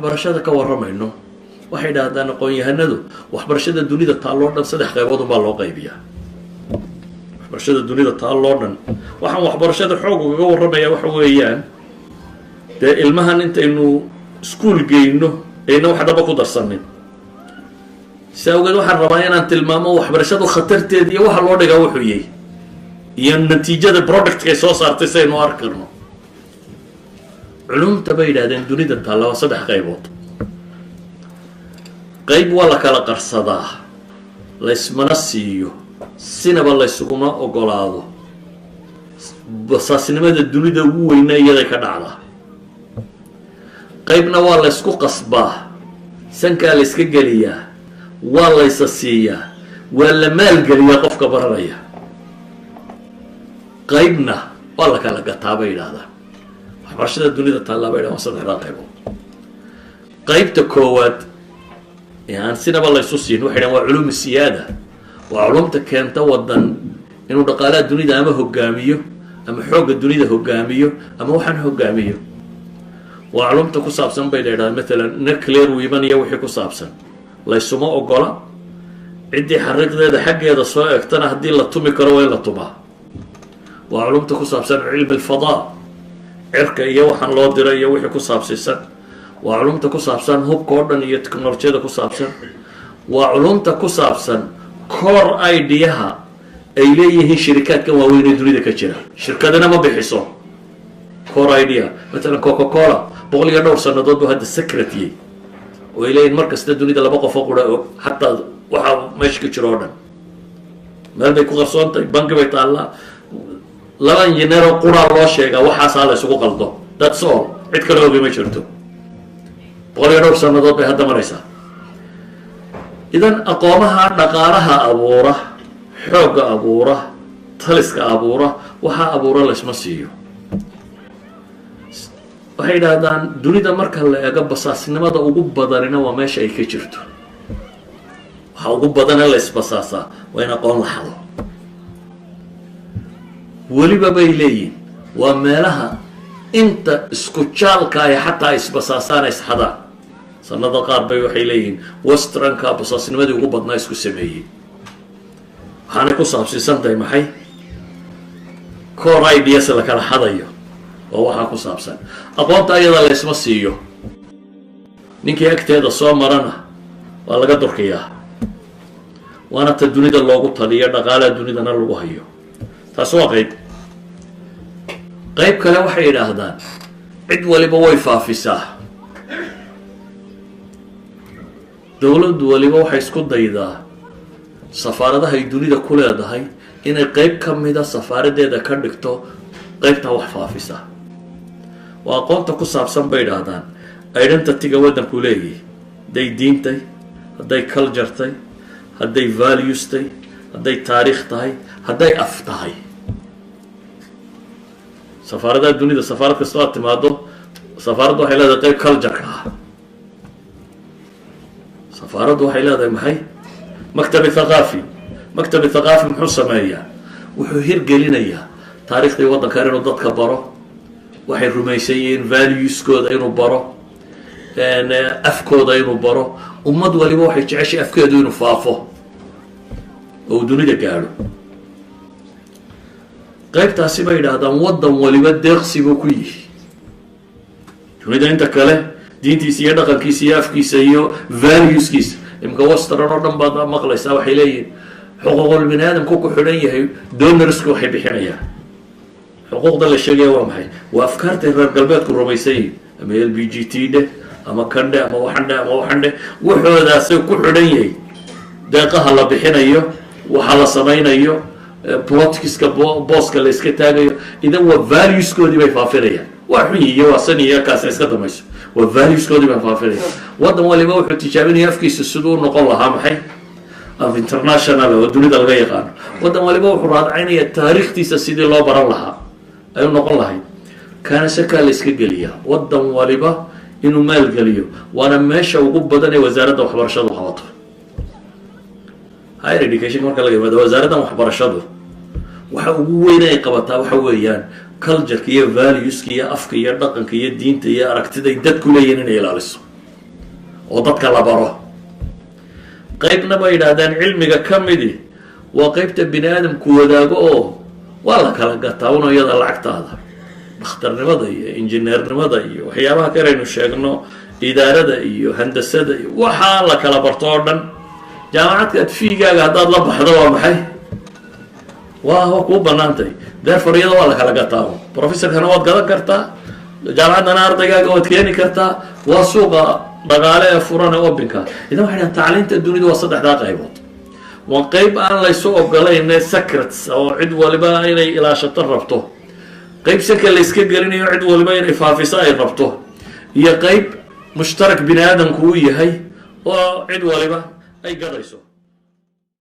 Waxbarashada ka warramayno, waxay idhahdaan aqoon-yahanadu, waxbarashada dunida taalloo dhan saddex qaybood unbaa loo qaybiyaa. Waxbarashada dunida taalloo dhan, waxaan waxbarashada xoog ugaga warramaya waxa weeyaan, dee ilmahan intaynu iskuul geyno ayna wax dhaba ku darsanin. Si awgeed waxaan rabaa inaan tilmaamo waxbarashadu khatarteeda iyo waxa loo dhigaa wuxuu yahay iyo natiijada productkay soo saartay si aynu arki karno. Culumta, bay yidhahdeen, dunida taalla waa saddex qaybood. Qayb waa la kala qarsadaa, laysmana siiyo, sinaba laysuguma ogolaado. Basaasnimada dunida ugu weyna iyaday ka dhacdaa. Qaybna waa laysku qasbaa, sankaa layska geliyaa, waa laysa siiyaa, waa la maalgeliyaa qofka baranaya. Qaybna waa la kala gataa, bay yidhahdaan. Waxbarashada dunida taallaa, bay dhahan, waa saddexdaa qaybood. Qaybta koowaad ee aan sinaba laysu siin, waxay dhahan, waa culuum siyaada. Waa culumta keenta wadan inuu dhaqaalaha dunida ama hogaamiyo, ama xoogga dunida hogaamiyo, ama waxaan hogaamiyo. Waa culumta ku saabsan, bay la yidhahdaa, matalan nuclear weapon iyo wixii ku saabsan. Laysuma ogola. Ciddii xariiqdeeda xaggeeda soo egtana, haddii la tumi karo, waa in la tumaa. Waa culumta ku saabsan cilmi alfadaa, cirka iyo waxaan loo diray iyo wixii ku saabsiisan. Waa culumta ku saabsan hubka oo dhan iyo technolojiyada ku saabsan. Waa culumta ku saabsan core ideaha ay leeyihiin shirikaadkan waaweyn ee dunida ka jira. Shirkadina ma bixiso core idea. Matalan Coca Cola boqol iyo dhowr sanadood buu hadda secret-yey, oo ay leeyihin mar kasta dunida laba qofoo qura og xataa waxaa meesha ka jiro oo dhan. Meel bay ku qarsoontahay, banki bay taallaa, laba injineeroo quraa loo sheegaa. Waxaasaa la isugu qaldo, that's all. Cid kale ogi ma jirto. Boqol iyo dhowr sanadood bay hadda maraysaa. Idan aqoomaha dhaqaalaha abuura, xoogga abuura, taliska abuura, waxaa abuura laysma siiyo. Waxay yidhaahdaan, dunida marka la eego, basaasnimada ugu badanina waa meesha ay ka jirto. Waxa ugu badane la isbasaasaa waa in aqoon la xado. Weliba, bay leeyihin, waa meelaha inta isku jaalka ay xataa isbasaasaan, isxadaan. Sanada qaar bay waxay leeyihiin westernka basaasnimadii ugu badnaa isku sameeyey. Waxaanay ku saabsiisan tahay maxay? Core ideas la kala xadayo oo waxaa ku saabsan aqoonta ayada laysma siiyo. Ninkii agteeda soo marana waa laga durkiyaa, waana ta dunida loogu taliyo, dhaqaalaha dunidana lagu hayo. Taasi waa qayb. Qayb kale waxay yidhaahdaan cid waliba way faafisaa. Dowlad waliba waxay isku daydaa safaaradaha ay dunida ku leedahay inay qeyb ka mida safaaradeeda ka dhigto qeybtaa wax faafisa. Waa aqoonta ku saabsan, bay idhaahdaan, identityga waddanku leeyahy, hadday diintay, hadday culture-tay, hadday values-tay, hadday taariikh tahay, hadday af tahay. Safaaradaha dunida, safaarad kastoo aad timaado, safaaraddu waxay leedahay qeyb cultureka ah. Safaaraddu waxay leedahay maxay? Maktabi thaqaafi. Maktabi thaqaafi muxuu sameeyaa? Wuxuu hirgelinayaa taariikhdii waddankan inuu dadka baro, waxay rumaysan yihiin, valueskooda inuu baro, afkooda inuu baro. Ummad waliba waxay jeceshay afkeedu inuu faafo oo uu dunida gaadho. Qaybtaasi, bay yidhaahdaan, waddan waliba deeqsi buu ku yihi dunida inta kale, diintiisa iyo dhaqankiisa iyo afkiisa iyo valueskiisa. Imka western oo dhan baad maqlaysaa, waxay leeyihin xuquuqul bini aadamku ku xidhan yahay donorsku waxay bixinayaan. Xuquuqda la sheegaya waa maxay? Waa afkaartay reer galbeedku rumaysan yihin, ama LGBT dheh, ama kandhe, ama waxandhe, ama waxandhe. Waxoodaasay ku xidhan yahay deeqaha la bixinayo, waxa la samaynayo, ploticska, booska la iska taagayo. Idan waa valueskoodii bay faafinayaan. Waa xun iyo waa san iyo kaasa iska damayso, waa valueskoodii bay faafinayaan. Waddan waliba wuxuu tijaabinaya afkiisa siduu noqon lahaa maxay? Af international oo dunida laga yaqaano. Waddan waliba wuxuu raadcaynaya taariikhtiisa sidii loo baran lahaa ay u noqon lahayd. Kaana sakaa la iska geliyaa waddan waliba inuu maalgeliyo, waana meesha ugu badan ee wasaaradda waxbarashadu qabato. Higher education marka laga yimaado, wasaaraddan waxbarashadu waxa ugu weyn ay qabataa waxa weeyaan cultureka iyo valueska iyo afka iyo dhaqanka iyo diinta iyo aragtida ay dadku leeyihin inay ilaaliso. Oo dadka la baro. Qaybna, bay yidhaahdaan, cilmiga ka midi waa qaybta bini aadamku wadaago oo waa la kala gataa una iyada lacagtaada, dhakhtarnimada iyo injineernimada iyo waxyaabaha kalaynu sheegno, idaarada iyo handasada iyo waxaa la kala barto oo dhan. Jaamacadkaad fee-gaaga haddaad la baxdo, waa maxay? Waa kuu banaantay. Therefore, iyada waa la kala gataa. Professorkana waad gadan kartaa, jaamacaddana ardaygaaga waad keeni kartaa. Waa suuqa dhaqaale ee furan ee open-ka. Idan waxay dhahan tacliinta dunidu waa saddexdaa qaybood. Waa qeyb aan laysu ogolayn, secrets, oo cid waliba inay ilaashato rabto, qeyb saka layska gelinayo, cid waliba inay faafiso ay rabto, iyo qeyb mushtarak bini aadamku u yahay oo cid waliba ay gadayso.